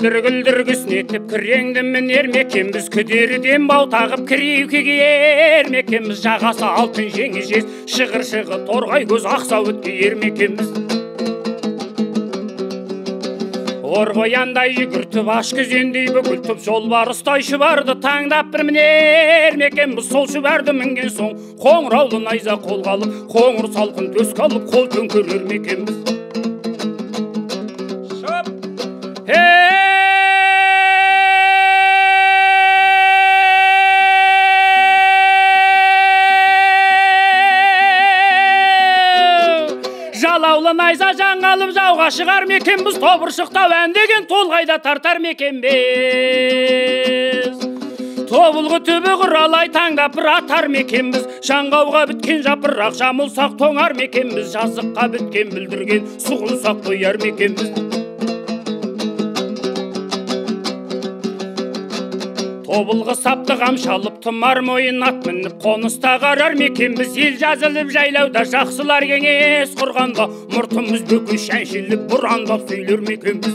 Күлдір-күлдір күснетіп күреңді мінер мекенбіз, күдеріден бау тағып кіреуке киер мекенбіз, жағасы алтын жеңі жез, шығыр-шығы торғай көз ақсауыт киер мекенбіз. Орғояндай жүгіртіп, аш күзендей бүгілтіп, жолбарыстай шұбарды таңдап бір мінер мекенбіз. Сол шұбарды мінген соң қоңыраулы найза қолға алып, қоңыр салқын төске алып, қол төңкерер мекенбіз. Жалаулы найза жаңғалып жауға шығар мекенбіз, тобыршықтау ән деген толғайда тартар мекенбіз. Тобылғы түбі құралай таңдап бір атар мекенбіз, жаңғауға біткен жапырақ жамылсақ тоңар мекенбіз, жазыққа біткен бүлдірген сұғынсақ тояр мекенбіз. Тобылғы сапты қамшалып, тұмар мойын ат мініп, қоныста қарар мекенбіз. Ел жазылып жайлауда жақсылар кеңес құрғанда, мұртымыз бөкі шәншіліп, бұрандап сөйлер мекенбіз.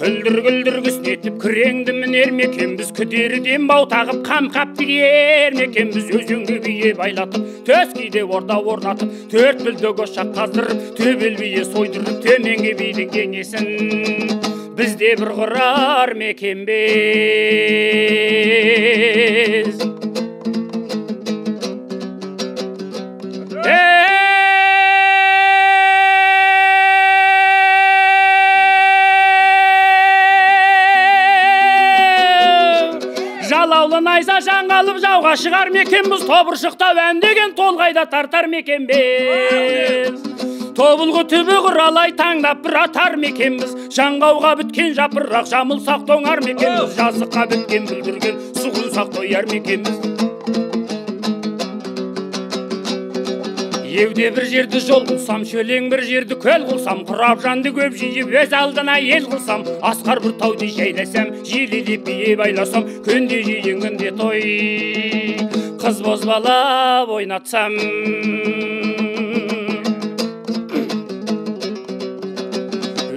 Күлдір-күлдір күснетіп күреңді мінер мекенбіз, күдеріден бау тағып қамқап тігер мекенбіз. Өзенге бие байлатып, төскейде орда орнатып, төрт білдік ошақ қаздырып, төбел бие сойдырып, төменгі бидің кеңесін бізде бір құрар мекенбіз. Жалаулы найза жаңғалып жауға шығар мекенбіз, тобыршықтау ән деген толғайда тартар мекенбіз. Тобылғы түбі құралай таңдап бір атар мекенбіз, жаңғауға біткен жапырақ жамылсақ тоңар мекенбіз, жазыққа біткен бүлдірген сұғынсақ тояр мекенбіз. Еуде бір жерді жол қылсам, шөлең бір жерді көл қылсам, құрап жанды көп жиып өз алдына ел қылсам, асқар бір тауды жайласам, желелеп бие байласам, күнде жиын күнде той, қыз бозбалап ойнатсам.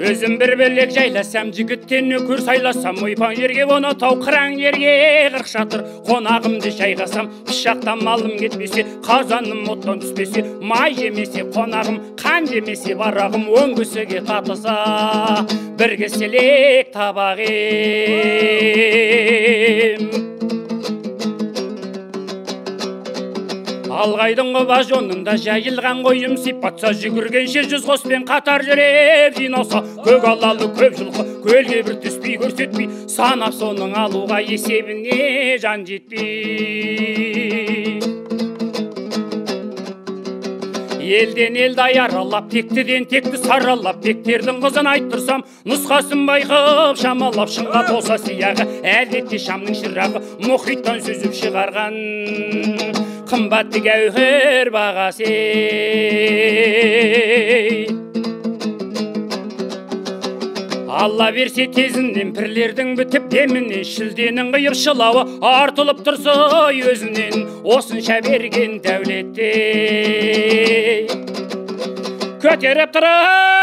Өзім бір бөлек жайласам, жігіттен нөкер сайласам, ойпаң жерге оны тау, қыраң жерге қырық шатыр, қонағымды жайғасам, пышақтан малым кетпесе, қазаным оттан түспесе, май жемесе қонағым, қан жемесе барағым, он кісіге татыса, бір кеселек табақ ем. Алғайдың құба жонында жайылған қойым сипатса, жүгіргенше жүз қоспен қатар жүріп жиналса, көк алалы көп жылқы көлге бір түспей көрсетпей, санап соның алуға есебіне жан жетпей. Елден елді аралап, тектіден текті саралап, бектердің қызын айттырсам, нұсқасын байқып шамалап, шыңға толса сияғы, әлбетте шамның шырағы, мұхиттан сүзіп шығарған қымбатты гәуһер бағасы. Алла берсе тезінен, пірлердің бітіп демінен, шілденің қиып шылауы артылып тұрса өзінен, осынша берген дәулетте. Көтеріп тұрып